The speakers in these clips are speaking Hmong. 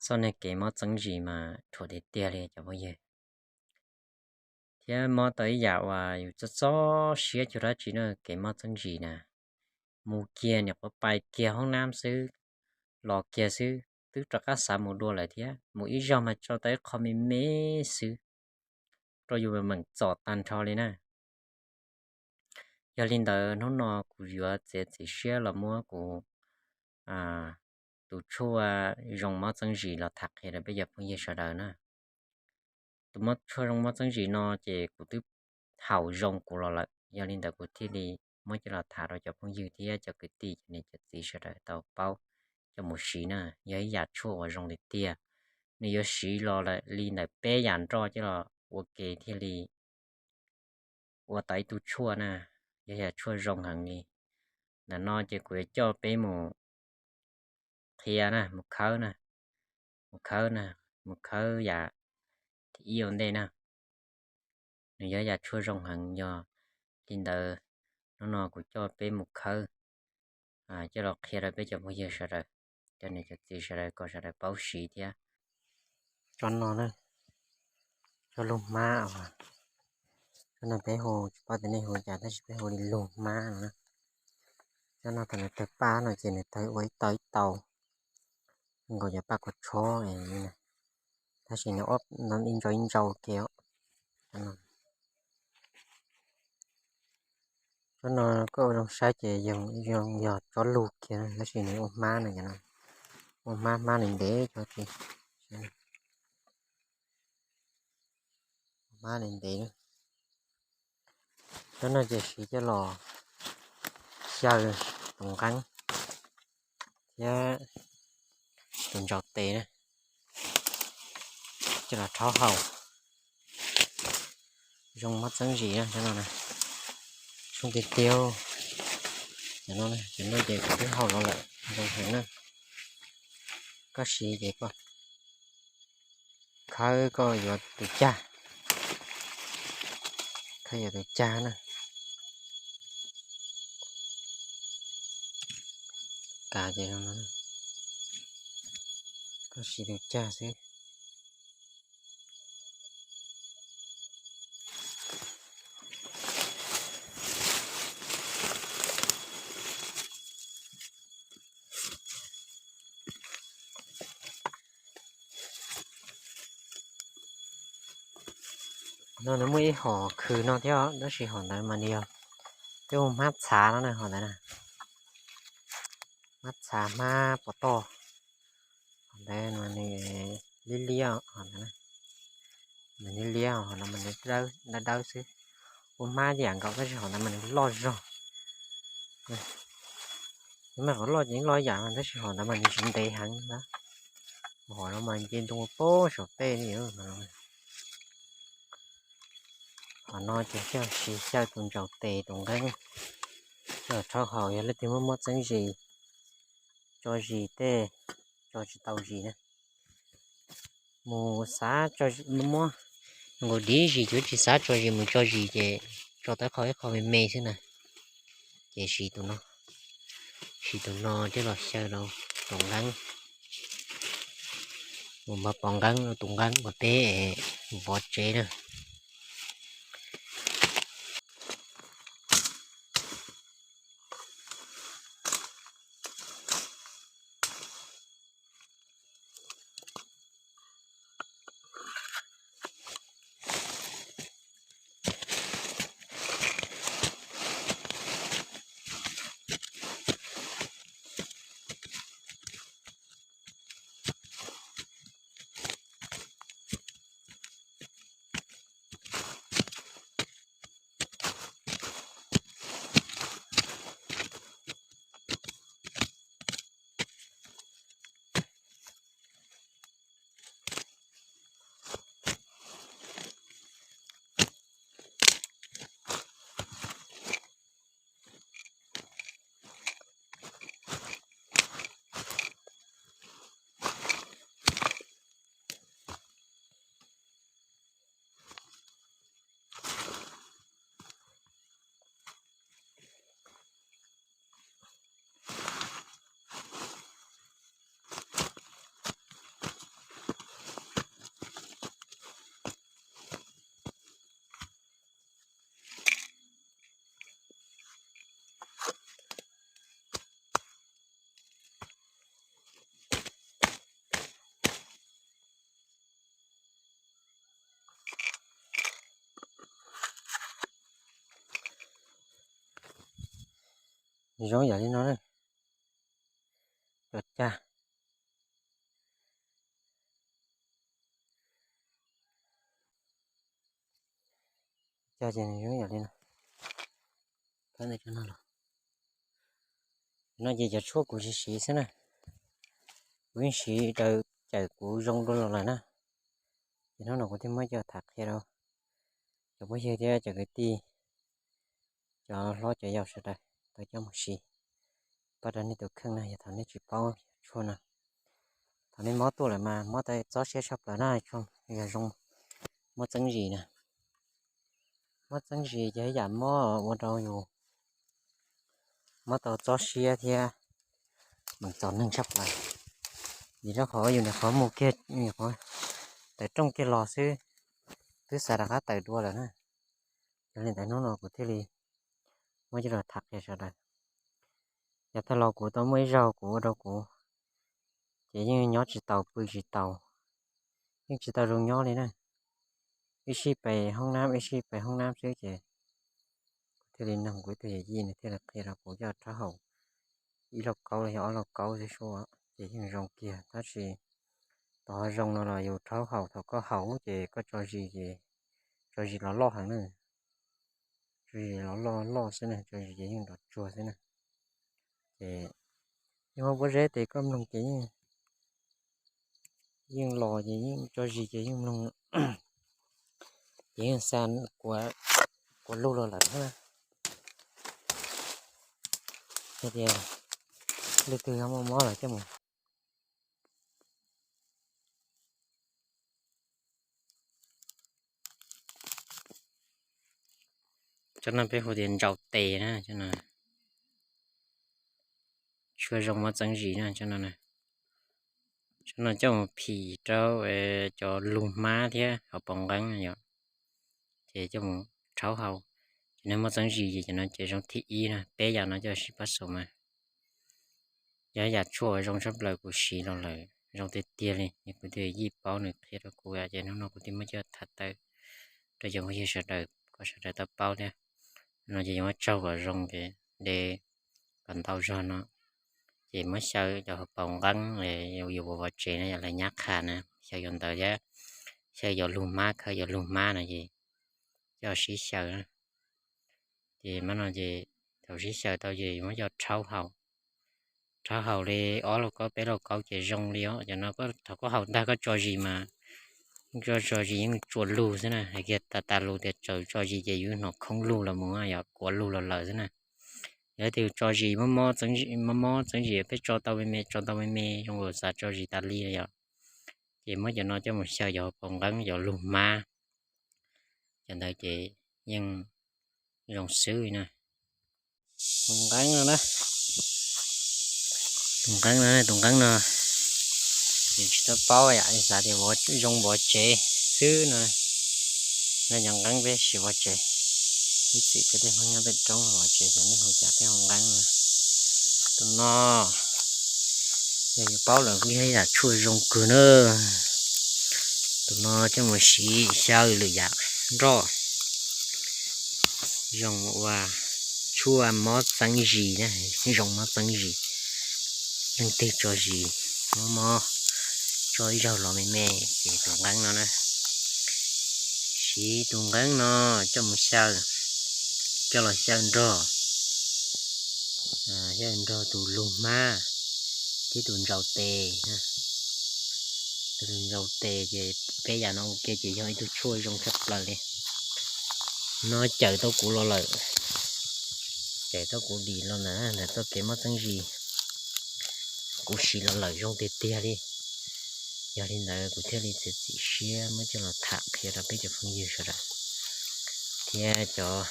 Txoj niag kev mob txeeb zis mas ruam tiag tiag li cov phooj ywg. Thiab mob tau ib yam uas yus txob txob siab cuag dab tsi na, kev mob txeeb zis na. Mus kiag niam quav pais kiag hoob nab xwb, los kiag xwb twb rov qab xav mus dua lawm thiab, mus ib zaug mas tso tau ib qho me me xwb, rau yus meem txom tag nrho li na. Yog li ntawd hnub no kuv yuav txiav txim siab los muab kuv tus tshuaj zoo mob txeeb zis los tham qhia rau peb cov phooj ywg sawv daws na. Tus mob tshuaj zoo mob txeeb zis no ces kuv twb haus zoo kuv los lawm, yog li ntawd kuv thiaj li muab coj los tham rau cov phooj ywg thiab cov kwv tij cov niam cov txiv sawv daws tau paub coj mus siv na. Yog ib yam tshuaj uas zoo tiag tiag, nws yuav siv los li ntawm peb yam nroj coj los ua ke thiaj li ua tau ib tug tshuaj na. Yog yam tshuaj zoo heev li. Ntawm no ces kuv yuav coj peb mus qhia na, mus khawb na, mus khawb na, mus khawb yam thib ib ua ntej na. Nws yog yam tshuaj zoo heev, yog li ntawd hnub no kuv coj peb mus khawb, coj los qhia rau peb cov phooj ywg sawv daws, cov niam cov txiv sawv daws kom sawv daws paub siv thiab. Tsob no na, tsob lug hmab, tsob no peb hu, tsis paub tias nej hu cas tab sis peb hu li lug hmab no na. Tsob no thaum nws tawg paj no ces nws tawg ua ib tau ib tau nkaus cov paj kua tshob, tab sis nws ib ntsau ib ntsau ke. Tsob no koj ua zoo saib ces yog tsob lug kiag tab sis nws ua hmab no, ua hmab, hmab nws ntev cov tsis, hmab nws ntev. Tsob no ces siv coj los xyaw tus nqeeb thiab tus ntsaum tes na, coj los rhaub haus. Zoo mob txeeb zis no, zoo tiag tiag. Cov no ces kuv twb haus los lawm, zoo heev na. Koj siv ces koj khawb koj yuav tus cag, khawb yuav tus cag na. Kav ces koj siv tus cag xwb. No nws muaj ib hom khwm no thiab tab sis hom ntawd mas nws yog, twb hu hmab txhav no na, hom ntawd na, hmab txhav hmab pov toj. Hom ntawd mas nws liab liab, hom ntawd mas nws liab, hom no mas nws dawb dawb xwb. Ua hmab ib yam nkaus tab sis hom ntawd mas nws loj zog. Nws mas qhov loj ces yeej loj ib yam tab sis hom ntawd mas nws tsis ntev heev na. Hom no mas nce ntoo pob saum tej li. Qhov no ces coj siv xyaw tus ntsaum tes tus nqeeb, coj rhaub haus. Yog leej twg muaj mob txeeb zis, tso zis tej, tso tsis tau zis na, mus xav tso, muab nkaus div zis, yuav tsis xav tso zis mus tso zis ces tso tau qhov ib qho me me xwb na. Ces siv tus no, siv tus no coj los xyaw rau tus nqeeb, mus npaj pov nqeeb, tus nqeeb uas peb vov tsev na. Zoo yam li no na, cov cag, cag ces nws zoo yam li no. Pab ntawm cov no los, no ces cov tshuaj kuv siv siv xwb na, kuv yeej siv raws cawm kuv zoo dua los lawm na. Ces hnub no kuv thiaj muab coj tham qhia rau cov phooj ywg thiab cov kwv tij, cov hlob cov yau sawv daws tau coj mus siv pab rau nej tus kheej na. Yog thaum nej tsis paub tshuaj no, thaum nej mob tuaj lawm mas mob tau txob siab tshaj plaws na, tshuaj yog zoo mob txeeb zis na. Mob txeeb zis ces yam mob ua rau yus mob tau txob siab thiab meem txom neeg tshaj plaws. Vim rau qhov yus niam qhuav mus kiag, niam qhuav tawm rooj kiag los xwb, twb xav rov qab tawm dua lawm na. Yog li ntawd hnub no kuv thiaj li muab coj los tham qhia sawv daws. Yav tag los kuv tau muaj ib zaug kuv ua rau kuv ces yeej nyob tsis taus pw tsis taus, yeej tsis tau zoo nyob li na. Ib sij pem hoob nab, ib sij pem hoob nab xwb ces kuv thiaj li noog kuv ib tug yawm yij, nws thiaj li qhia rau kuv coj rhaub haus ib lauj kaub los yog ob lauj kaub xwb sub, ces yeej zoo kiag. Tab sis tau ho zoo no los yus rhaub haus, thaum koj haus ces koj tso zis ces tso zis los loj heev na, tso zis los loj loj xwb na, tso zis ces yeej nrov tsuag xwb na. Ces yeej muaj pob zeb tes koj mloog ces yeej los ces yeej tso zis ces yeej mloog, ces yeej xa kua lug los lawm na. Hais tias leej twg ho muaj mob los coj mus. Cov no peb hu tias ntsaum tes na, cov no tshuaj zoo mob txeeb zis na, cov no na. Cov no coj mus phim rau cov lug hmab thiab hauv paus nqeeb yom, ces coj mus rhaub haus. Ces nej mob txeeb zis ces cov no ces zoo thib ib na, peb yam no coj sib pab xaus mas. Yog yam tshuaj uas zoo tshaj plaws kuv siv los lawm, zoo tiag tiag li, es kuv tus yij paub nws qhia rau kuv, ces hnub no kuv thiaj muab coj tham tawm rau cov phooj ywg sawv daws kom sawv daws tau paub thiab. No ces yuav muab tsaug kom zoo ces de kom ntau zog no, ces muab xyaw cov hauv paus nqeeb, yus ua vov tsev na, yog lawv nyab qha na, xyaw cov ntawd thiab, xyaw cov lug hmab, khaws cov lug hmab no ces coj sib xyaw na. Ces mas no ces thaum sib xyaw tau ces muab coj rhaub haus, rhaub haus li ob lauj kaub peb lauj kaub ces zoo li os. Cov no thaum koj haus tag koj tso zis mas, tso zis yeej tsua lug xwb na, hais kiag tas tas lus tias txawm tso zis ces yus hnov khoob lug los mus, yog kua lug los lawm xwb na. Yog tias tso zis mob mob txeeb zis, peb tso tau me me, tso tau me me zoo nkaus xav tso zis tas li yom, ces muab cov no coj mus xyaw cov hauv paus nqeeb, cov lug hmab, cov ntawd ces yeej zoo xwb na. Tus nqeeb no na, tus nqeeb no, tus nqeeb no ces tsis tau paub yam li xav tias zoo vov tsev xwb no. No cov nqeeb peb siv vov tsev, ib txwm peb tej Hmoob nyob pem roob vov tsev, xyov nej hu cas peb hu nqeeb no. Tus no yog yus paub lawm kuj yog ib yam tshuaj zoo kawg na. Tus no coj mus siv xyaw lwm yam nroj, zoo ua tshuaj mob txeeb zis na, zoo mob txeeb zis. Leej twg tso zis mob mob, tso ib zaug los me me ces tus nqeeb no na, siv tus nqeeb no coj mus xyaw, coj los xyaw nrog, xyaw nrog tus lug hmab thiab tus ntsaum tes. Tus ntsaum tes ces peb yam no ua ke ces yog ib tug tshuaj zoo tshaj plaws li. No cawm tau kuv los lawm, cawm tau kuv dim los ntawm txoj kev mob txeeb zis, kuv siv los lawm zoo tiag tiag li. Yog li ntawd kuv thiaj li txiav txim siab muab coj los tham qhia rau peb cov phooj ywg sawv daws thiab cov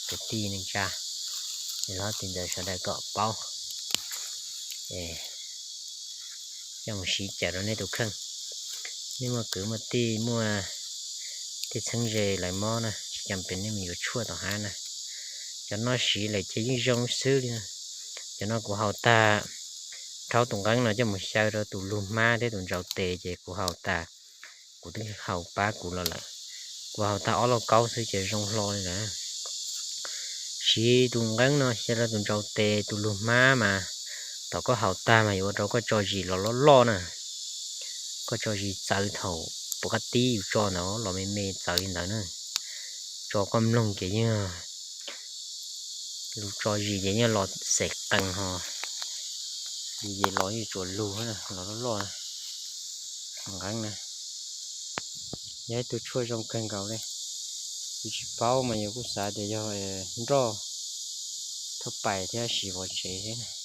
kwv tij neej tsa, es hlob tij ntawd sawv daws kom paub, es coj mus siv cawm rau nej tus kheej. Nej muaj kwv muaj tij, muaj tej txheeb ze lawv mob na, tsis cam pem nej mus yuav tshuaj tom hav na. Cov no siv lawm ces yeej zoo xwb li na. Cov no kuv haus tag, rhaub tus nqeeb no coj mus xyaw rau tus lug hmab thiab tus ntsaum tes ces kuv haus tas, kuv twb haus pab kuv los lawm. Kuv haus tag ob lauj kaub xwb ces zoo hlo li lawm. Siv tus nqeeb no xyaw rau tus ntsau tes, tus lug hmab mas thaum koj haus tag mas yuav ua rau koj tso zis los loj loj na. Koj tso zis txawv thaum puv qab tib yus tso ntawd los me me txawv li ntawd na. Tso koj mloog ces yeej, lug tso zis ces yeej los xes qees ho, zis los yeej tsuas lug los loj loj. Nqeeb na, yog ib tug tshuaj zoo kawg nkaus li. Yus tsis paub mas yus kuj xav tias yog nroj thauj pais thiab siv pov tsev thiab.